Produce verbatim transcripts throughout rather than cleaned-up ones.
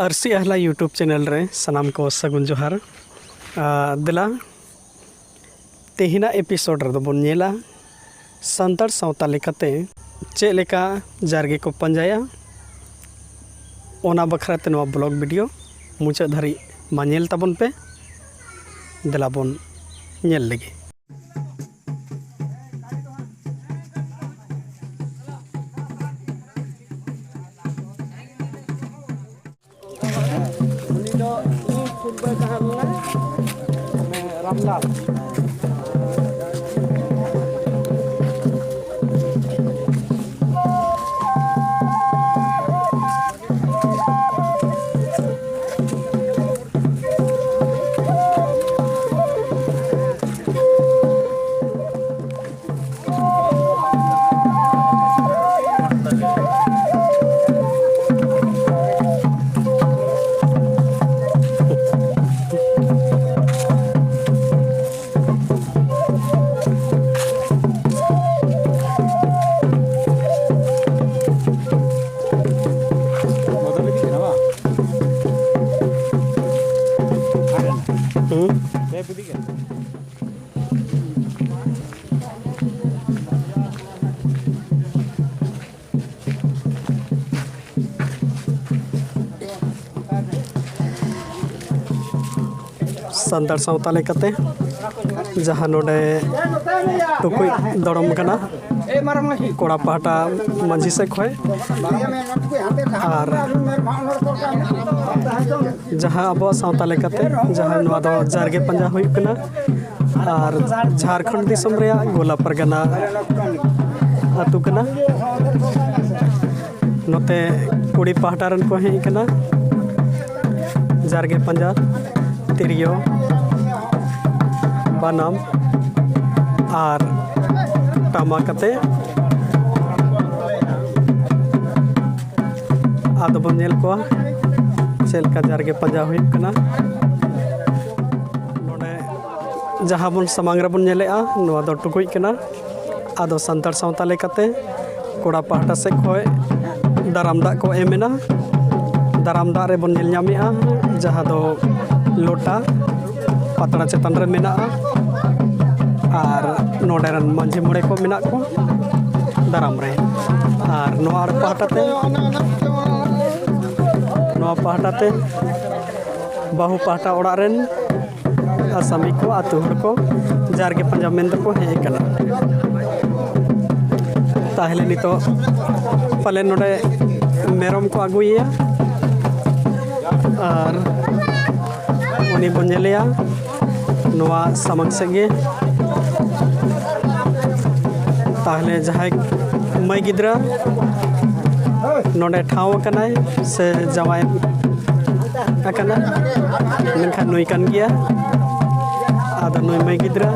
ᱯᱟᱹᱨᱥᱤ ᱟᱦᱞᱟ YouTube channel ᱨᱮ ᱥᱟᱱᱟᱢ ᱠᱚ ᱥᱟᱹᱜᱩᱱ ᱡᱚᱦᱟᱨ᱾ ᱟᱨ ᱫᱮᱞᱟ, ᱛᱮᱦᱮᱧᱟᱜ ᱮᱯᱤᱥᱳᱰ ᱨᱮᱫᱚ ᱵᱚᱱ ᱧᱮᱞᱟ ᱥᱟᱱᱛᱟᱲ ᱥᱟᱶᱛᱟ ᱞᱮᱠᱟᱛᱮ ᱪᱮᱫ ᱞᱮᱠᱟ ᱡᱟᱨᱜᱮ ᱠᱚ ᱯᱟᱸᱡᱟᱭᱟ᱾ ᱚᱱᱟ ᱵᱟᱠᱷᱨᱟ ᱛᱮ ᱱᱚᱣᱟ ᱵᱞᱚᱜ ᱵᱷᱤᱰᱤᱭᱳ ᱢᱩᱪᱟᱹᱫ ᱫᱷᱟᱹᱨᱤᱡ ᱢᱟ ᱧᱮᱞ ᱛᱟᱵᱚᱱ ᱯᱮ᱾ ᱫᱮᱞᱟ ᱵᱚᱱ ᱧᱮᱞ ᱞᱮᱜᱮ᱾ ᱩᱱᱤ ᱫᱚ ᱤᱧ ᱯᱩᱨᱵᱟᱹ ᱛᱟᱦᱮᱸ ᱞᱮᱱᱟ, ᱨᱟᱢᱞᱟᱞ᱾ ᱵᱚᱫᱚᱞ ᱤᱫᱤᱜ ᱠᱟᱱᱟ ᱵᱟᱝ? ᱦᱩᱸ? ᱯᱮ ᱤᱫᱤᱜ ᱠᱟᱱᱟ᱾ ᱥᱟᱱᱛᱟᱲ ᱥᱟᱶᱛᱟ ᱞᱮᱠᱟᱛᱮ ᱡᱟᱦᱟᱸ ᱱᱚᱰᱮ ᱴᱩᱠᱩᱡ ᱫᱚᱲᱚᱢ ᱠᱟᱱᱟ, ᱠᱚᱲᱟ ᱯᱟᱦᱴᱟ ᱢᱟᱹᱡᱷᱤ ᱥᱮᱫ ᱠᱷᱚᱱ, ᱟᱨ ᱡᱟᱦᱟᱸ ᱟᱵᱚᱣᱟᱜ ᱥᱟᱶᱛᱟ ᱞᱮᱠᱟᱛᱮ ᱡᱟᱦᱟᱸ ᱱᱚᱣᱟ ᱫᱚ ᱡᱟᱨᱜᱮ ᱯᱟᱸᱡᱟ ᱦᱩᱭᱩᱜ ᱠᱟᱱᱟ, ᱟᱨ ᱡᱷᱟᱲᱠᱷᱚᱸᱰ ᱫᱤᱥᱚᱢ ᱨᱮᱭᱟᱜ ᱜᱳᱞᱟ ᱯᱟᱨᱜᱟᱱᱟ ᱟᱹᱛᱩ ᱠᱟᱱᱟ᱾ ᱱᱚᱛᱮ ᱠᱩᱲᱤ ᱯᱟᱦᱴᱟ ᱨᱮᱱ ᱠᱚ ᱦᱮᱡ ᱠᱟᱱᱟ, ᱡᱟᱨᱜᱮ ᱯᱟᱸᱡᱟ, ᱛᱤᱨᱭᱳ, ᱵᱟᱱᱟᱢ ᱟᱨ ᱴᱟᱢᱟᱠ ᱟᱛᱮ᱾ ᱟᱫᱚ ᱵᱚᱱ ᱧᱮᱞ ᱠᱚᱣᱟ ᱪᱮᱫ ᱞᱮᱠᱟ ᱡᱟᱨᱜᱮ ᱯᱟᱸᱡᱟ ᱦᱩᱭᱩᱜ ᱠᱟᱱᱟ᱾ ᱱᱚᱰᱮ ᱡᱟᱦᱟᱸ ᱵᱚᱱ ᱥᱟᱢᱟᱝ ᱨᱮᱵᱚᱱ ᱧᱮᱞᱮᱜᱼᱟ, ᱱᱚᱣᱟ ᱫᱚ ᱴᱩᱠᱩᱡ ᱠᱟᱱᱟ᱾ ᱟᱫᱚ ᱥᱟᱱᱛᱟᱲ ᱥᱟᱶᱛᱟ ᱞᱮᱠᱟᱛᱮ ᱠᱚᱲᱟ ᱯᱟᱦᱴᱟ ᱥᱮᱫ ᱠᱷᱚᱱ ᱫᱟᱨᱟᱢ ᱫᱟᱜ ᱠᱚ ᱮᱢ ᱮᱱᱟ᱾ ᱫᱟᱨᱟᱢ ᱫᱟᱜ ᱨᱮᱵᱚᱱ ᱧᱮᱞ ᱧᱟᱢᱮᱫᱼᱟ, ᱡᱟᱦᱟᱸ ᱫᱚ ᱞᱚᱴᱟ ᱯᱟᱛᱲᱟ ᱪᱮᱛᱟᱱ ᱨᱮ ᱢᱮᱱᱟᱜᱼᱟ᱾ ᱟᱨ ᱱᱚᱰᱮ ᱨᱮᱱ ᱢᱟᱹᱡᱷᱤ ᱢᱚᱬᱮ ᱠᱚ ᱢᱮᱱᱟᱜ ᱠᱚᱣᱟ ᱫᱟᱨᱟᱢ ᱨᱮ᱾ ᱟᱨ ᱱᱚᱣᱟ ᱟᱲᱮ ᱯᱟᱦᱴᱟ ᱛᱮ, ᱱᱚᱣᱟ ᱯᱟᱦᱴᱟ ᱛᱮ ᱵᱟᱹᱦᱩ ᱯᱟᱦᱴᱟ ᱚᱲᱟᱜ ᱨᱮᱱ ᱟᱥᱟᱢᱤ ᱠᱚ, ᱟᱹᱛᱩ ᱦᱚᱲ ᱠᱚ ᱡᱟᱨᱜᱮ ᱯᱟᱸᱡᱟ ᱢᱮᱱ ᱛᱮᱠᱚ ᱦᱮᱡ ᱟᱠᱟᱱᱟ᱾ ᱛᱟᱦᱞᱮ ᱱᱤᱛᱚᱜ ᱯᱟᱞᱮᱱ ᱱᱚᱰᱮ ᱢᱮᱨᱚᱢ ᱠᱚ ᱟᱹᱜᱩᱭᱮᱭᱟ ᱟᱨ ᱩᱱᱤ ᱵᱚᱱ ᱧᱮᱞᱮᱭᱟ ᱱᱚᱣᱟ ᱥᱟᱢᱟᱝ ᱥᱮᱫ ᱜᱮ᱾ ᱛᱟᱦᱞᱮ ᱡᱟᱦᱟᱸᱭ ᱢᱟᱹᱭ ᱜᱤᱫᱽᱨᱟᱹ ᱱᱚᱰᱮ ᱴᱷᱟᱶ ᱟᱠᱟᱱᱟᱭ ᱥᱮ ᱡᱟᱶᱟᱭ ᱟᱠᱟᱱᱟ, ᱢᱮᱱᱠᱷᱟᱱ ᱱᱩᱭ ᱠᱟᱱ ᱜᱮᱭᱟ᱾ ᱟᱫᱚ ᱱᱩᱭ ᱢᱟᱹᱭ ᱜᱤᱫᱽᱨᱟᱹ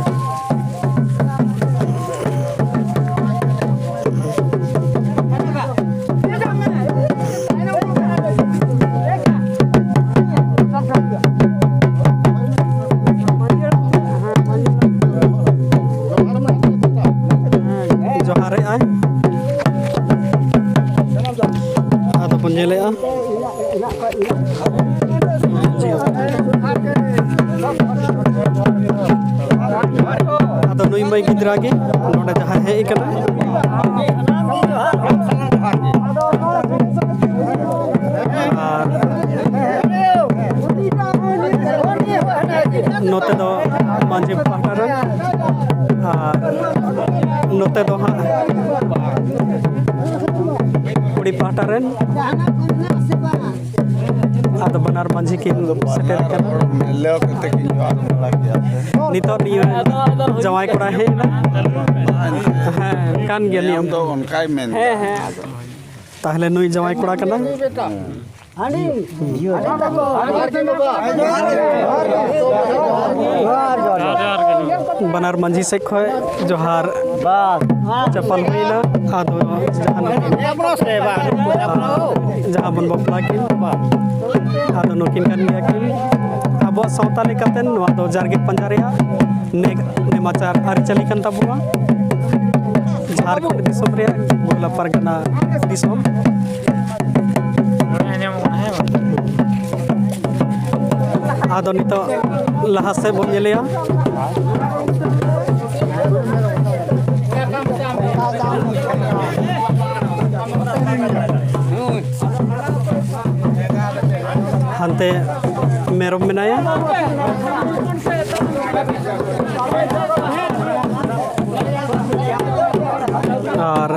ᱡᱚᱦᱟᱨᱮᱜᱼᱟᱭ᱾ ᱟᱫᱚ ᱵᱚᱱ ᱧᱮᱞᱮᱜᱼᱟ᱾ ᱟᱫᱚ ᱱᱩᱭ ᱢᱟᱹᱭ ᱜᱤᱫᱽᱨᱟᱹ ᱜᱮ ᱱᱚᱰᱮ ᱡᱟᱦᱟᱸᱭ ᱦᱮᱡ ᱟᱠᱟᱱᱟ᱾ ᱟᱨ ᱱᱚᱛᱮ ᱫᱚ ᱢᱟᱹᱡᱷᱤ ᱯᱟᱦᱴᱟ ᱨᱮᱱ, ᱟᱨ ᱱᱚᱛᱮ ᱫᱚ ᱦᱟᱸᱜ ᱠᱩᱲᱤ ᱯᱟᱦᱴᱟ ᱨᱮᱱ᱾ ᱟᱫᱚ ᱵᱟᱱᱟᱨ ᱢᱟᱹᱡᱷᱤ ᱠᱤᱱ ᱥᱮᱴᱮᱨ ᱟᱠᱟᱱᱟ᱾ ᱢᱤᱞᱟᱹᱣ ᱠᱟᱛᱮ ᱠᱤᱱ ᱡᱚᱦᱟᱨ ᱵᱟᱲᱟ ᱠᱮᱭᱟ ᱯᱮ᱾ ᱱᱤᱛᱚᱜ ᱱᱤᱭᱟᱹ ᱡᱟᱶᱟᱭ ᱠᱚᱲᱟ ᱦᱮᱡ ᱮᱱᱟ᱾ ᱦᱮᱸ, ᱠᱟᱱ ᱜᱮᱭᱟ ᱱᱤᱭᱚᱢ᱾ ᱫᱚ ᱚᱱᱠᱟᱭ ᱢᱮᱱ ᱦᱮᱸ, ᱦᱮᱸ᱾ ᱛᱟᱦᱞᱮ ᱱᱩᱭ ᱡᱟᱶᱟᱭ ᱠᱚᱲᱟ ᱠᱟᱱᱟᱭ᱾ ᱵᱟᱱᱟᱨ ᱢᱟᱹᱡᱷᱤ ᱥᱮᱫ ᱠᱷᱚᱱ ᱡᱚᱦᱟᱨ ᱪᱟᱯᱟᱞ ᱦᱩᱭᱱᱟ᱾ ᱟᱫᱚ ᱡᱟᱦᱟᱸ ᱡᱟᱦᱟᱸ ᱵᱚᱱ ᱵᱟᱯᱞᱟ ᱠᱤᱱ, ᱟᱫᱚ ᱱᱩᱠᱤᱱ ᱠᱟᱱ ᱜᱮᱭᱟ ᱠᱤᱱ ᱟᱵᱚᱣᱟᱜ ᱥᱟᱶᱛᱟ ᱞᱮᱠᱟᱛᱮ ᱱᱚᱣᱟ ᱫᱚ ᱡᱟᱨᱜᱮ ᱯᱟᱸᱡᱟ ᱨᱮᱭᱟᱜ ᱱᱮ-, ᱱᱮᱢᱟᱪᱟᱨ ᱟᱹᱨᱤᱪᱟᱹᱞᱤ ᱠᱟᱱ ᱛᱟᱵᱚᱱᱟ᱾ ᱡᱷᱟᱲᱠᱷᱚᱸᱰ ᱫᱤᱥᱚᱢ ᱨᱮᱭᱟᱜ ᱜᱚᱞᱟ ᱯᱟᱨᱜᱟᱱᱟ ᱫᱤᱥᱚᱢ᱾ ᱟᱫᱚ ᱱᱤᱛᱚᱜ ᱞᱟᱦᱟ ᱥᱮᱫ ᱵᱚᱱ ᱧᱮᱞᱮᱭᱟ᱾ ᱦᱟᱱᱛᱮ ᱢᱮᱨᱚᱢ ᱢᱮᱱᱟᱭᱟ᱾ ᱟᱨ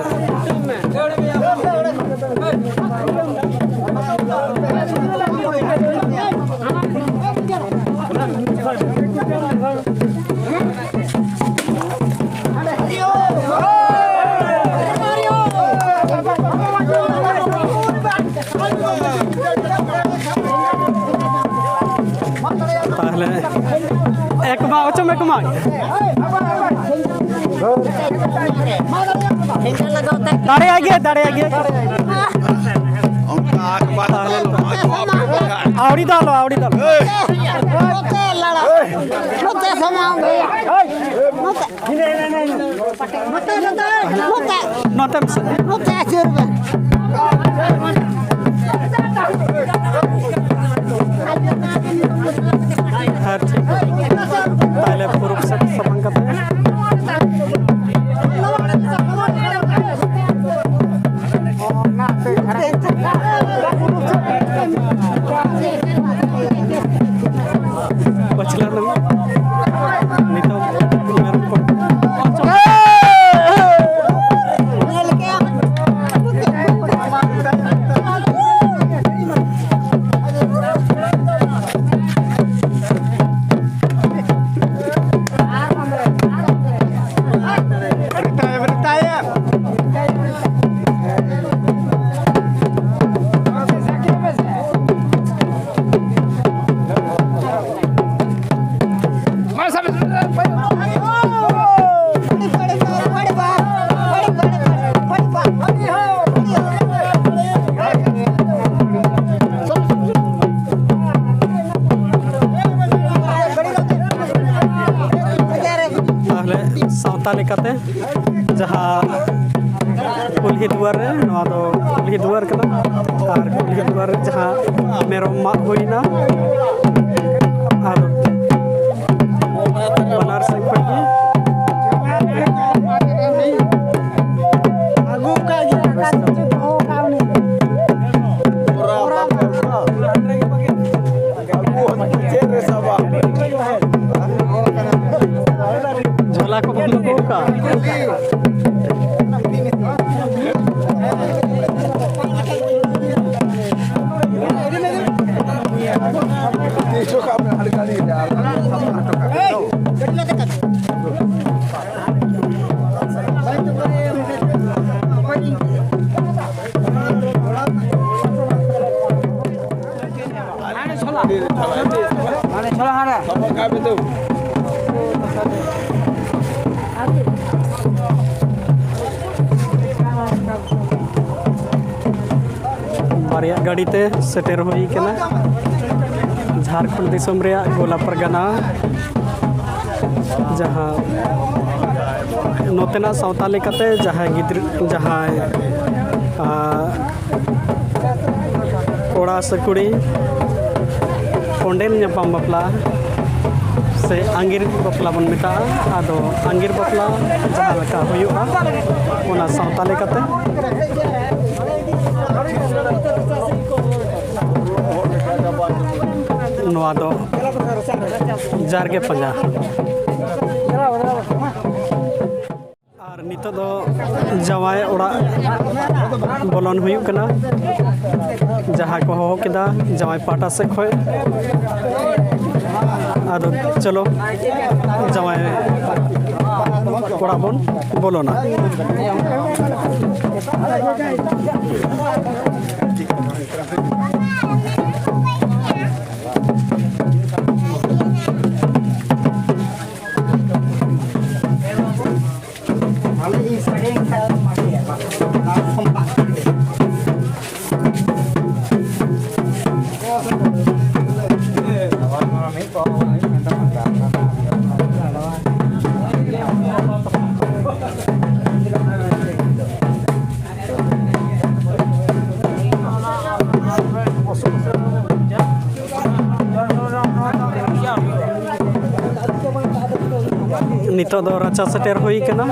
ᱛᱟᱦᱞᱮ ᱮᱠᱢᱟ ᱚᱪᱚᱢ ᱮᱠᱢᱟ᱾ ᱫᱟᱲᱮᱭᱟᱜ ᱜᱮᱭᱟ, ᱫᱟᱲᱮᱭᱟᱜ ᱜᱮᱭᱟ᱾ ᱚᱱᱠᱟ ᱟᱠᱵᱟᱨ ᱛᱟᱦᱞᱮ ᱟᱹᱣᱲᱤ ᱫᱚ ᱟᱞᱚ, ᱟᱹᱣᱲᱤ ᱫᱚ ᱟᱞᱚ᱾ ᱱᱚᱛᱮ ᱞᱟᱲᱟ᱾ ᱱᱚᱛᱮ ᱥᱟᱢᱟᱝ ᱨᱮ᱾ ᱱᱚᱛᱮ᱾ ᱱᱚᱛᱮ, ᱱᱚᱛᱮ, ᱱᱚᱛᱮ᱾ ᱱᱚᱛᱮᱢ ᱥᱮ᱾ ᱱᱚᱛᱮ ᱟᱹᱪᱩᱨ ᱢᱮ᱾ ᱦᱮᱸ, ᱴᱷᱤᱠ᱾ ᱛᱟᱦᱞᱮ ᱯᱩᱨᱩᱵ ᱥᱮᱫ ᱥᱟᱢᱟᱝ ᱠᱟᱛᱮ᱾ ᱯᱟᱹᱪᱷᱞᱟᱹ ᱞᱟᱹᱜᱤᱫ ᱱᱤᱛᱚᱜ ᱢᱮᱨᱚᱢ ᱠᱚ᱾ ᱛᱟᱦᱞᱮ ᱥᱟᱶᱛᱟ ᱞᱮᱠᱟᱛᱮ ᱡᱟᱦᱟᱸ ᱠᱩᱞᱦᱤ ᱫᱩᱣᱟᱹᱨ ᱨᱮ, ᱱᱚᱣᱟ ᱫᱚ ᱠᱩᱞᱦᱤ ᱫᱩᱣᱟᱹᱨ ᱠᱟᱱᱟ, ᱟᱨ ᱠᱩᱞᱦᱤ ᱫᱩᱣᱟᱹᱨ ᱨᱮ ᱡᱟᱦᱟᱸ ᱢᱮᱨᱚᱢ ᱢᱟᱜ ᱦᱩᱭᱱᱟ, ᱟᱨ ᱵᱟᱱᱟᱨ ᱥᱮᱫ ᱠᱷᱚᱱ ᱜᱮ᱾ ᱟᱹᱜᱩ ᱠᱟᱜ ᱜᱮᱭᱟ, ᱚᱠᱟ ᱨᱮᱪᱚ ᱫᱚᱦᱚ ᱠᱟᱜ ᱩᱱᱤ᱾ ᱡᱷᱚᱞᱟ ᱠᱚ ᱵᱚᱱ ᱫᱚᱦᱚ ᱠᱟᱜᱼᱟ᱾ ᱵᱟᱨᱭᱟ ᱜᱟᱹᱰᱤ ᱛᱮ ᱥᱮᱴᱮᱨ ᱦᱩᱭ ᱠᱟᱱᱟ ᱡᱷᱟᱲᱠᱷᱚᱸᱰ ᱫᱤᱥᱚᱢ ᱨᱮᱭᱟᱜ ᱜᱳᱞᱟ ᱯᱟᱨᱜᱟᱱᱟ, ᱡᱟᱦᱟᱸ ᱱᱚᱛᱮᱱᱟᱜ ᱥᱟᱶᱛᱟ ᱞᱮᱠᱟᱛᱮ ᱡᱟᱦᱟᱸᱭ ᱜᱤᱫᱽᱨᱟᱹ, ᱡᱟᱦᱟᱸᱭ, ᱟᱸ, ᱠᱚᱲᱟ ᱥᱮ ᱠᱩᱲᱤ ᱠᱚᱸᱰᱮᱞ ᱧᱟᱯᱟᱢ ᱵᱟᱯᱞᱟ ᱥᱮ ᱟᱸᱜᱤᱨ ᱵᱟᱯᱞᱟ ᱵᱚᱱ ᱢᱮᱛᱟᱜᱼᱟ᱾ ᱟᱫᱚ ᱟᱸᱜᱤᱨ ᱵᱟᱯᱞᱟ ᱡᱟᱦᱟᱸ ᱞᱮᱠᱟ ᱦᱩᱭᱩᱜᱼᱟ, ᱚᱱᱟ ᱥᱟᱶᱛᱟ ᱞᱮᱠᱟᱛᱮ ᱱᱚᱣᱟ ᱫᱚ ᱡᱟᱨᱜᱮ ᱯᱟᱸᱡᱟ᱾ ᱟᱨ ᱱᱤᱛᱚᱜ ᱫᱚ ᱡᱟᱶᱟᱭ ᱚᱲᱟᱜ ᱵᱚᱞᱚᱱ ᱦᱩᱭᱩᱜ ᱠᱟᱱᱟ, ᱡᱟᱦᱟᱸ ᱠᱚ ᱦᱚᱦᱚ ᱠᱮᱫᱟ ᱡᱟᱶᱟᱭ ᱯᱟᱦᱴᱟ ᱥᱮᱫ ᱠᱷᱚᱱ᱾ ᱟᱫᱚ ᱪᱚᱞᱚ, ᱡᱟᱶᱟᱭ ᱚᱲᱟᱜ ᱵᱚᱱ ᱵᱚᱞᱚᱱᱟ᱾ ᱱᱤᱛᱚᱜ ᱫᱚ ᱨᱟᱪᱟ ᱥᱮᱴᱮᱨ ᱦᱩᱭ ᱠᱟᱱᱟ᱾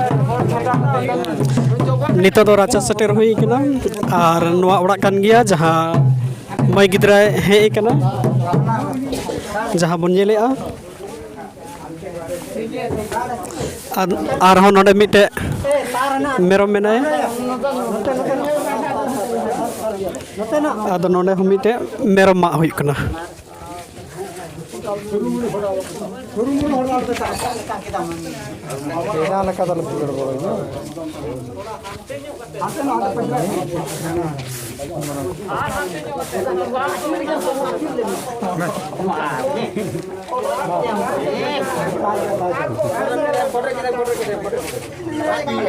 ᱱᱤᱛᱚᱜ ᱫᱚ ᱨᱟᱪᱟ ᱥᱮᱴᱮᱨ ᱦᱩᱭ ᱠᱟᱱᱟ᱾ ᱟᱨ ᱱᱚᱣᱟ ᱚᱲᱟᱜ ᱠᱟᱱ ᱜᱮᱭᱟ, ᱡᱟᱦᱟᱸ ᱢᱟᱹᱭ ᱜᱤᱫᱽᱨᱟᱹᱭ ᱦᱮᱡ ᱠᱟᱱᱟ, ᱡᱟᱦᱟᱸ ᱵᱚᱱ ᱧᱮᱞᱮᱜᱼᱟ᱾ ᱟᱨ ᱟᱨᱦᱚᱸ ᱱᱚᱰᱮ ᱢᱤᱫᱴᱮᱡ ᱢᱮᱨᱚᱢ ᱢᱮᱱᱟᱭᱟ᱾ ᱟᱫᱚ ᱱᱚᱰᱮ ᱦᱚᱸ ᱢᱤᱫᱴᱮᱡ ᱢᱮᱨᱚᱢ ᱢᱟᱜ ᱦᱩᱭᱩᱜ ᱠᱟᱱᱟ᱾ ᱡᱟᱦᱟᱸ ᱞᱮᱠᱟ ᱫᱚ ᱟᱞᱚᱯᱮ ᱜᱚᱲᱵᱚᱲᱚᱭᱟ᱾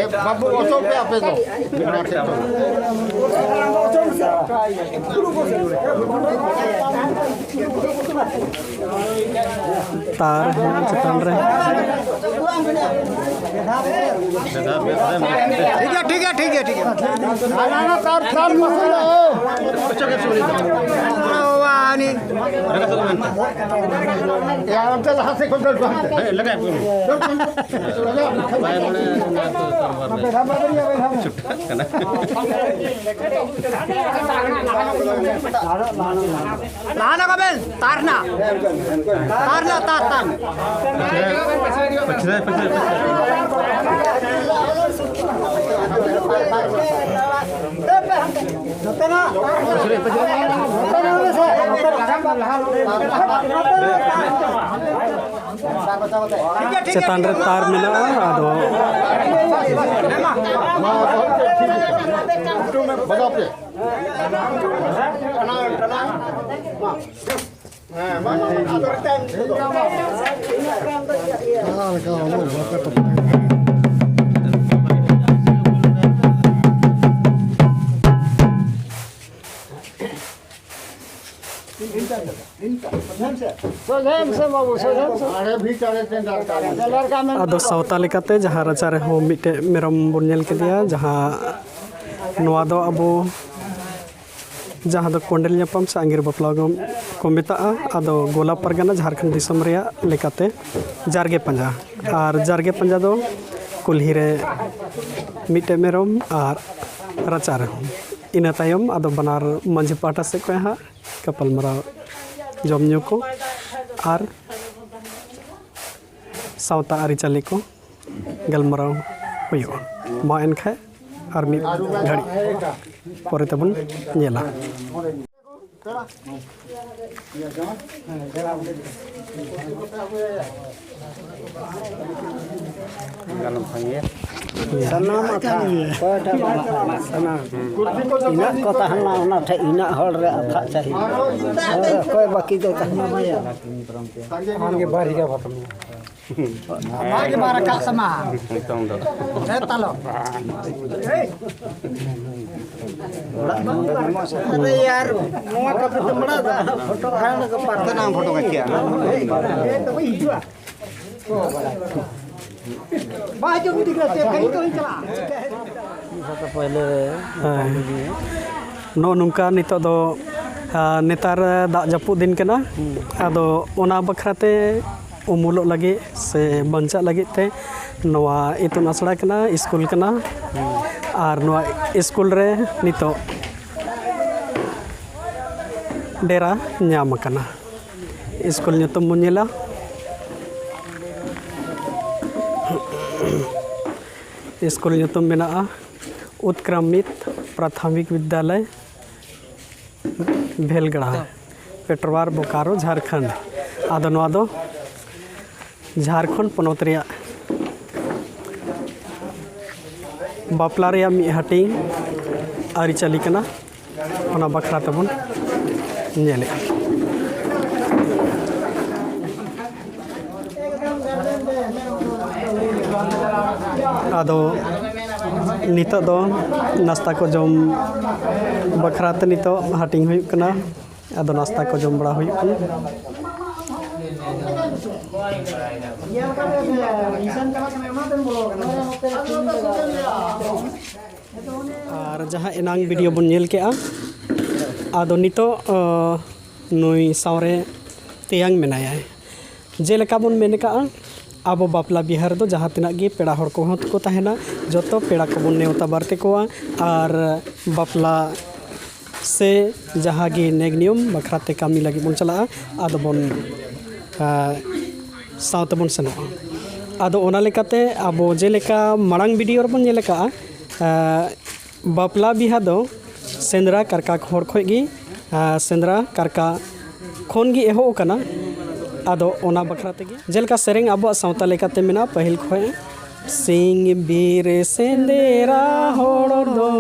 ᱮ, ᱵᱟᱹᱵᱩ, ᱚᱪᱚᱜ ᱯᱮ ᱟᱯᱮ ᱫᱚ᱾ ᱛᱟᱨ ᱦᱮᱱᱟᱜᱼᱟ ᱪᱮᱛᱟᱱ ᱨᱮ᱾ ᱴᱷᱤᱠ ᱜᱮᱭᱟ, ᱴᱷᱤᱠ ᱜᱮᱭᱟ, ᱴᱷᱤᱠ ᱜᱮᱭᱟ, ᱴᱷᱤᱠ ᱜᱮᱭᱟ᱾ ᱦᱟᱱᱟ ᱛᱟᱨ, ᱛᱟᱨ ᱢᱟᱥᱮ ᱞᱟᱜᱟᱣ᱾ ᱚᱪᱚᱜ ᱜᱮ ᱥᱩᱵᱤᱫᱷᱟ᱾ ᱵᱟᱵᱟ, ᱦᱟᱹᱱᱤ᱾ ᱮᱭᱟ, ᱚᱱᱛᱮ ᱞᱟᱦᱟ ᱥᱮᱫ ᱠᱷᱚᱱ ᱫᱟᱹᱲ ᱠᱚ ᱦᱟᱱᱛᱮ᱾ ᱦᱮᱸ, ᱞᱟᱜᱟᱣ ᱠᱚ᱾ ᱫᱟᱹᱲ ᱠᱚ᱾ ᱵᱟᱭ ᱢᱟᱱᱮ ᱚᱱᱟ ᱫᱚ ᱛᱟᱨ ᱵᱟᱨ ᱨᱮ᱾ ᱪᱷᱩᱴᱟᱹᱜ ᱠᱟᱱᱟ᱾ ᱞᱟᱦᱟ ᱞᱟᱜᱟᱣ ᱵᱮᱱ, ᱛᱟᱨ ᱦᱮᱱᱟᱜ᱾ ᱛᱟᱨ ᱦᱮᱱᱟᱜ, ᱛᱟᱨ, ᱛᱟᱨ᱾ ᱯᱟᱪᱷᱞᱮ, ᱯᱟᱪᱷᱞᱮ, ᱯᱟᱪᱷᱞᱮ᱾ ᱱᱚᱛᱮᱱᱟᱜ, ᱱᱚᱛᱮᱱᱟᱜ ᱢᱮᱥᱮ, ᱱᱚᱛᱮᱱᱟᱜ᱾ ᱪᱮᱛᱟᱱ ᱨᱮ ᱛᱟᱨ ᱢᱮᱱᱟᱜᱼᱟ, ᱟᱫᱚ ᱵᱟᱡᱟᱣ ᱯᱮ᱾ ᱥᱚᱡᱷᱮ ᱢᱮᱥᱮ ᱵᱟᱹᱵᱩ, ᱥᱚᱡᱷᱮ ᱢᱮᱥᱮ᱾ ᱟᱫᱚ ᱥᱟᱶᱛᱟ ᱞᱮᱠᱟᱛᱮ ᱡᱟᱦᱟᱸ ᱨᱟᱪᱟ ᱨᱮᱦᱚᱸ ᱢᱤᱫᱴᱮᱡ ᱢᱮᱨᱚᱢ ᱵᱚᱱ ᱧᱮᱞ ᱠᱮᱫᱮᱭᱟ, ᱡᱟᱦᱟᱸ ᱱᱚᱣᱟ ᱫᱚ ᱟᱵᱚ ᱡᱟᱦᱟᱸ ᱫᱚ ᱠᱚᱸᱰᱮᱞ ᱧᱟᱯᱟᱢ ᱥᱮ ᱟᱸᱜᱤᱨ ᱵᱟᱯᱞᱟ ᱠᱚ ᱢᱮᱛᱟᱜᱼᱟ᱾ ᱟᱫᱚ ᱜᱳᱞᱟ ᱯᱟᱨᱜᱟᱱᱟ ᱡᱷᱟᱲᱠᱷᱚᱸᱰ ᱫᱤᱥᱚᱢ ᱨᱮᱭᱟᱜ ᱞᱮᱠᱟᱛᱮ ᱡᱟᱨᱜᱮ ᱯᱟᱸᱡᱟ᱾ ᱟᱨ ᱡᱟᱨᱜᱮ ᱯᱟᱸᱡᱟ ᱫᱚ ᱠᱩᱞᱦᱤ ᱨᱮ ᱢᱤᱫᱴᱮᱡ ᱢᱮᱨᱚᱢ ᱟᱨ ᱨᱟᱪᱟ ᱨᱮᱦᱚᱸ᱾ ᱤᱱᱟᱹ ᱛᱟᱭᱚᱢ ᱟᱫᱚ ᱵᱟᱱᱟᱨ ᱢᱟᱹᱡᱷᱤ ᱯᱟᱦᱴᱟ ᱥᱮᱫ ᱠᱷᱚᱱ ᱦᱟᱸᱜ ᱜᱟᱯᱟᱞᱢᱟᱨᱟᱣ, ᱡᱚᱢ ᱧᱩ ᱠᱚ ᱟᱨ ᱥᱟᱶᱛᱟ ᱟᱹᱨᱤᱪᱟᱹᱞᱤ ᱠᱚ ᱜᱟᱞᱢᱟᱨᱟᱣ ᱦᱩᱭᱩᱜᱼᱟ᱾ ᱢᱟ ᱮᱱᱠᱷᱟᱡ ᱟᱨ ᱢᱤᱫ ᱜᱷᱟᱹᱲᱤᱡ ᱯᱚᱨᱮ ᱛᱮᱵᱚᱱ ᱧᱮᱞᱟ᱾ ᱥᱟᱱᱟᱢ ᱟᱛᱷᱟ, ᱚᱠᱚᱭᱴᱟᱜ ᱵᱟᱝ ᱥᱟᱱᱟᱢ᱾ ᱤᱱᱟᱹᱜ ᱠᱚ ᱛᱟᱦᱮᱱᱟ, ᱚᱱᱟ ᱴᱷᱮᱡ ᱤᱱᱟᱹᱜ ᱦᱚᱲ ᱨᱮ ᱟᱛᱷᱟ ᱪᱟᱹᱦᱤ᱾ ᱚᱠᱚᱭ ᱵᱟᱹᱠᱤ ᱫᱚ ᱛᱟᱦᱮᱱᱟ᱾ ᱟᱢᱜᱮ ᱵᱟᱨ ᱦᱤᱜᱟ ᱵᱟᱛᱟᱢ᱾ ᱚᱱᱟᱜᱮ ᱢᱟ ᱨᱟᱠᱟᱵ ᱥᱟᱢᱟ᱾ ᱱᱤᱛᱚᱝ ᱫᱚ᱾ ᱦᱮᱸ, ᱛᱟᱞᱚ᱾ ᱟᱨᱮ ᱭᱟᱨ, ᱱᱚᱣᱟ ᱠᱟᱛᱷᱟ ᱛᱮᱢ ᱵᱟᱲᱟᱭ ᱫᱟ? ᱯᱷᱳᱴᱳ ᱠᱷᱟᱱ ᱫᱚ ᱯᱟᱨᱛᱷᱟᱱᱟ ᱯᱷᱳᱴᱳ ᱠᱟᱪᱤᱭᱟ᱾ ᱵᱟᱭ ᱦᱤᱡᱩᱜ ᱤᱫᱤ ᱠᱟᱛᱮ ᱠᱷᱟᱱ ᱱᱤᱛᱚᱜ ᱤᱧ ᱪᱟᱞᱟᱜᱼᱟ᱾ ᱦᱮᱸ᱾ ᱱᱚᱜᱼᱚ ᱱᱚᱝᱠᱟ ᱱᱤᱛᱚᱜ ᱫᱚ, ᱟ, ᱱᱮᱛᱟᱨ ᱫᱟᱜ ᱡᱟᱹᱯᱩᱫ ᱫᱤᱱ ᱠᱟᱱᱟ᱾ ᱟᱫᱚ ᱚᱱᱟ ᱵᱟᱠᱷᱨᱟ ᱛᱮ ᱩᱢᱩᱞᱚᱜ ᱞᱟᱹᱜᱤᱫ ᱥᱮ ᱵᱟᱧᱪᱟᱜ ᱞᱟᱹᱜᱤᱫ ᱛᱮ ᱱᱚᱣᱟ ᱤᱛᱩᱱ ᱟᱥᱲᱟ ᱠᱟᱱᱟ, ᱥᱠᱩᱞ ᱠᱟᱱᱟ᱾ ᱟᱨ ᱱᱚᱣᱟ ᱥᱠᱩᱞ ᱨᱮ ᱱᱤᱛᱚᱜ ᱰᱮᱨᱟ ᱧᱟᱢ ᱟᱠᱟᱱᱟ᱾ ᱥᱠᱩᱞ ᱧᱩᱛᱩᱢ ᱵᱚᱱ ᱧᱮᱞᱟ᱾ ᱥᱠᱩᱞ ᱧᱩᱛᱩᱢ ᱢᱮᱱᱟᱜᱼᱟ ᱩᱛᱠᱨᱟᱢᱤᱛ ᱯᱨᱟᱛᱷᱚᱢᱤᱠ ᱵᱤᱫᱽᱫᱟᱞᱚᱭ, ᱵᱷᱮᱞᱜᱲᱟ, ᱯᱮᱴᱨᱣᱟᱨ, ᱵᱳᱠᱟᱨᱳ, ᱡᱷᱟᱲᱠᱷᱚᱸᱰ᱾ ᱟᱫᱚ ᱱᱚᱣᱟ ᱫᱚ ᱡᱷᱟᱲᱠᱷᱚᱸᱰ ᱯᱚᱱᱚᱛ ᱨᱮᱭᱟᱜ ᱵᱟᱯᱞᱟ ᱨᱮᱭᱟᱜ ᱢᱤᱫ ᱦᱟᱹᱴᱤᱧ ᱟᱹᱨᱤᱪᱟᱹᱞᱤ ᱠᱟᱱᱟ, ᱚᱱᱟ ᱵᱟᱠᱷᱨᱟ ᱛᱮᱵᱚᱱ ᱧᱮᱞᱮᱫᱼᱟ᱾ ᱟᱫᱚ ᱱᱤᱛᱚᱜ ᱫᱚ ᱱᱟᱥᱛᱟ ᱠᱚ ᱡᱚᱢ ᱵᱟᱠᱷᱨᱟ ᱛᱮ ᱱᱤᱛᱚᱜ ᱦᱟᱹᱴᱤᱧ ᱦᱩᱭᱩᱜ ᱠᱟᱱᱟ᱾ ᱟᱫᱚ ᱱᱟᱥᱛᱟ ᱠᱚ ᱡᱚᱢ ᱵᱟᱲᱟ ᱦᱩᱭᱩᱜ ᱠᱟᱱᱟ᱾ ᱟᱨ ᱡᱟᱦᱟᱸ ᱮᱱᱟᱝ ᱵᱷᱤᱰᱤᱭᱳ ᱵᱚᱱ ᱧᱮᱞ ᱠᱮᱜᱼᱟ, ᱟᱫᱚ ᱱᱤᱛᱚᱜ, ᱚ, ᱱᱩᱭ ᱥᱟᱶᱨᱮ ᱛᱮᱭᱟᱝ ᱢᱮᱱᱟᱭᱟ᱾ ᱡᱮᱞᱮᱠᱟ ᱵᱚᱱ ᱢᱮᱱ ᱠᱟᱜᱼᱟ, ᱟᱵᱚ ᱵᱟᱯᱞᱟ ᱵᱤᱦᱟᱹ ᱨᱮᱫᱚ ᱡᱟᱦᱟᱸ ᱛᱤᱱᱟᱹᱜ ᱜᱮ ᱯᱮᱲᱟ ᱦᱚᱲ ᱠᱚᱦᱚᱸ ᱠᱚ ᱛᱟᱦᱮᱱᱟ, ᱡᱚᱛᱚ ᱯᱮᱲᱟ ᱠᱚᱵᱚᱱ ᱱᱮᱣᱛᱟ ᱵᱟᱨᱛᱮ ᱠᱚᱣᱟ᱾ ᱟᱨ ᱵᱟᱯᱞᱟ ᱥᱮ ᱡᱟᱦᱟᱸ ᱜᱮ ᱱᱮᱠ ᱱᱤᱭᱚᱢ ᱵᱟᱠᱷᱨᱟ ᱛᱮ ᱠᱟᱹᱢᱤ ᱞᱟᱹᱜᱤᱫ ᱵᱚᱱ ᱪᱟᱞᱟᱜᱼᱟ, ᱟᱫᱚ ᱵᱚᱱ, ᱟ, ᱥᱟᱶ ᱛᱮᱵᱚᱱ ᱥᱮᱱᱚᱜᱼᱟ᱾ ᱟᱫᱚ ᱚᱱᱟ ᱞᱮᱠᱟᱛᱮ ᱟᱵᱚ ᱡᱮᱞᱮᱠᱟ ᱢᱟᱲᱟᱝ ᱵᱷᱤᱰᱤᱭᱳ ᱨᱮᱵᱚᱱ ᱧᱮᱞ ᱟᱠᱟᱫᱼᱟ, ᱟ, ᱵᱟᱯᱞᱟ ᱵᱤᱦᱟ ᱫᱚ ᱥᱮᱸᱫᱽᱨᱟ ᱠᱟᱨᱠᱟ ᱦᱚᱲ ᱠᱷᱚᱡ ᱜᱮ, ᱟ, ᱥᱮᱸᱫᱽᱨᱟ ᱠᱟᱨᱠᱟ ᱠᱷᱚᱱ ᱜᱮ ᱮᱦᱚᱵ ᱟᱠᱟᱱᱟ᱾ ᱟᱫᱚ ᱚᱱᱟ ᱵᱟᱠᱷᱨᱟ ᱛᱮᱜᱮ ᱡᱮᱞᱮᱠᱟ ᱥᱮᱨᱮᱧ ᱟᱵᱚᱣᱟᱜ ᱥᱟᱶᱛᱟ ᱞᱮᱠᱟᱛᱮ ᱢᱮᱱᱟᱜᱼᱟ, ᱯᱟᱹᱦᱤᱞ ᱠᱷᱚᱡ ᱥᱤᱧ ᱵᱤᱨ ᱥᱮᱸᱫᱮᱨᱟ ᱦᱚᱲ ᱫᱚ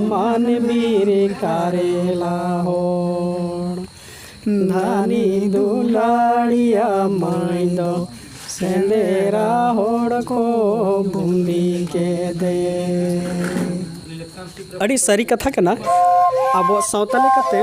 ᱢᱟᱱ ᱵᱤᱨ ᱠᱟᱨᱮᱞᱟ ᱦᱚᱲ᱾ ᱫᱷᱟᱱᱤ ᱫᱩᱞᱟᱲᱤᱭᱟ ᱢᱟᱹᱭ ᱫᱚ ᱥᱮᱸᱫᱮᱨᱟ ᱦᱚᱲ ᱠᱚ ᱵᱩᱸᱫᱤ ᱠᱮᱫᱮ᱾ ᱟᱹᱰᱤ ᱥᱟᱹᱨᱤ ᱠᱟᱛᱷᱟ ᱠᱟᱱᱟ, ᱟᱵᱚᱣᱟᱜ ᱥᱟᱶᱛᱟ ᱞᱮᱠᱟᱛᱮ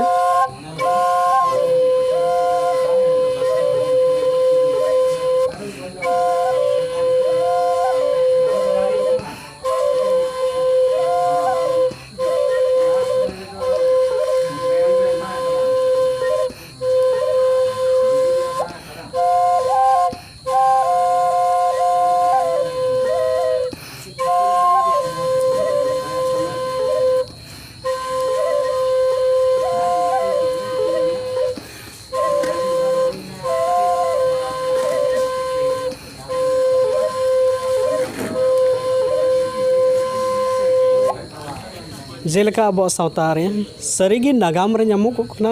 ᱡᱮᱞᱮᱠᱟ ᱟᱵᱚᱣᱟᱜ ᱥᱟᱶᱛᱟ ᱨᱮ ᱥᱟᱹᱨᱤᱜᱮ ᱱᱟᱜᱟᱢ ᱨᱮ ᱧᱟᱢᱚᱜᱚᱜ ᱠᱟᱱᱟ,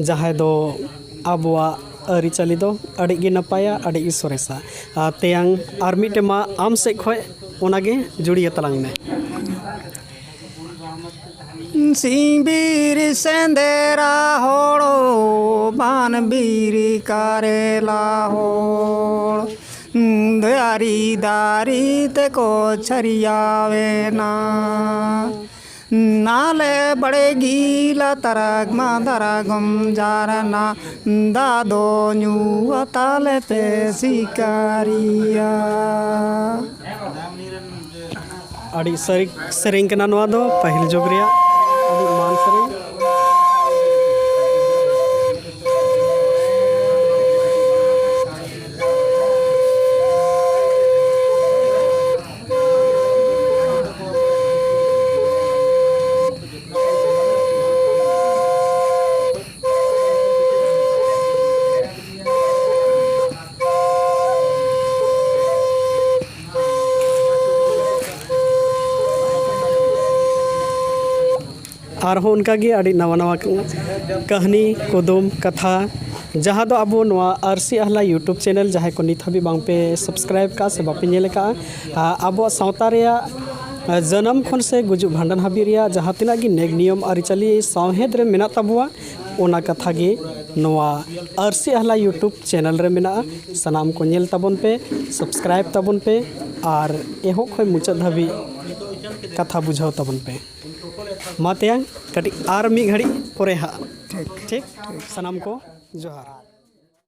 ᱡᱟᱦᱟᱸᱭ ᱫᱚ ᱟᱵᱚᱣᱟᱜ ᱟᱹᱨᱤᱪᱟᱹᱞᱤ ᱫᱚ ᱟᱹᱰᱤ ᱜᱮ ᱱᱟᱯᱟᱭᱟ, ᱟᱹᱰᱤ ᱜᱮ ᱥᱚᱨᱮᱥᱟ᱾ ᱟᱨ ᱛᱮᱭᱟᱝ ᱟᱨ ᱢᱤᱫᱴᱮᱱ ᱢᱟ ᱟᱢ ᱥᱮᱫ ᱠᱷᱚᱱ ᱚᱱᱟᱜᱮ ᱡᱩᱲᱤᱭᱟᱹ ᱛᱟᱞᱟᱝ ᱢᱮ᱾ ᱥᱤᱧ ᱵᱤᱨ ᱥᱮᱸᱫᱮᱨᱟ ᱦᱚᱲ, ᱵᱟᱱ ᱵᱤᱨ ᱠᱟᱨᱮᱞᱟ ᱦᱚᱲ, ᱫᱟᱨᱮ ᱫᱟᱨᱮ ᱛᱮᱠᱚ ᱪᱷᱟᱹᱨᱭᱟᱣᱮᱱᱟ᱾ ᱱᱟᱞᱮ ᱵᱟᱲᱮ ᱜᱤᱞᱟ ᱛᱟᱨᱟᱜ ᱢᱟ ᱫᱟᱨᱟᱜᱚᱢ ᱡᱟᱨᱱᱟ, ᱫᱟᱜ ᱫᱚ ᱧᱩ ᱟᱛᱟᱞᱮ ᱯᱮ ᱥᱤᱠᱟᱨᱤᱭᱟ᱾ ᱟᱹᱰᱤ ᱥᱟᱹᱨᱤ ᱥᱮᱨᱮᱧ ᱠᱟᱱᱟ ᱱᱚᱣᱟ ᱫᱚ, ᱯᱟᱹᱦᱤᱞ ᱡᱩᱜᱽ ᱨᱮᱭᱟᱜ ᱟᱹᱰᱤ ᱢᱟᱱ ᱥᱮᱨᱮᱧ᱾ ᱟᱨᱦᱚᱸ ᱚᱱᱠᱟᱜᱮ ᱟᱹᱰᱤ ᱱᱟᱣᱟ ᱱᱟᱣᱟ ᱠᱟᱹᱦᱱᱤ, ᱠᱩᱫᱩᱢ, ᱠᱟᱛᱷᱟ, ᱡᱟᱦᱟᱸ ᱫᱚ ᱟᱵᱚ ᱱᱚᱣᱟ ᱟᱹᱨᱥᱤ ᱟᱦᱞᱟ YouTube channel, ᱡᱟᱦᱟᱸᱭ ᱠᱚ ᱱᱤᱛ ᱦᱟᱹᱵᱤᱡ ᱵᱟᱝ ᱯᱮ subscribe ᱠᱟᱜᱼᱟ ᱥᱮ ᱵᱟᱯᱮ ᱧᱮᱞ ᱟᱠᱟᱫᱼᱟ, ᱟ, ᱟᱵᱚᱣᱟᱜ ᱥᱟᱶᱛᱟ ᱨᱮᱭᱟᱜ, ᱟ, ᱡᱟᱱᱟᱢ ᱠᱷᱚᱱ ᱥᱮ ᱜᱩᱡᱩᱜ ᱵᱷᱟᱸᱰᱟᱱ ᱦᱟᱹᱵᱤᱡ ᱨᱮᱭᱟᱜ ᱡᱟᱦᱟᱸ ᱛᱤᱱᱟᱹᱜ ᱜᱮ ᱱᱮᱠ ᱱᱤᱭᱚᱢ ᱟᱹᱨᱤᱪᱟᱹᱞᱤ ᱥᱟᱶᱦᱮᱫ ᱨᱮ ᱢᱮᱱᱟᱜ ᱛᱟᱵᱚᱣᱟ, ᱚᱱᱟ ᱠᱟᱛᱷᱟ ᱜᱮ ᱱᱚᱣᱟ ᱟᱹᱨᱥᱤ ᱟᱦᱞᱟ YouTube channel ᱨᱮ ᱢᱮᱱᱟᱜᱼᱟ᱾ ᱥᱟᱱᱟᱢ ᱠᱚ ᱧᱮᱞ ᱛᱟᱵᱚᱱ ᱯᱮ, subscribe ᱛᱟᱵᱚᱱ ᱯᱮ ᱟᱨ ᱮᱦᱚᱵ ᱠᱷᱚᱱ ᱢᱩᱪᱟᱹᱫ ᱫᱷᱟᱹᱵᱤᱡ ᱠᱟᱛᱷᱟ ᱵᱩᱡᱷᱟᱹᱣ ᱛᱟᱵᱚᱱ ᱯᱮ᱾ ᱢᱟ ᱛᱮᱭᱟᱝ, ᱠᱟᱹᱴᱤᱡ ᱟᱨ ᱢᱤᱫ ᱜᱷᱟᱹᱲᱤᱡ ᱯᱚᱨᱮ ᱦᱟᱸᱜ᱾ ᱴᱷᱤᱠ᱾ ᱴᱷᱤᱠ? ᱥᱟᱱᱟᱢ ᱠᱚ ᱡᱚᱦᱟᱨ᱾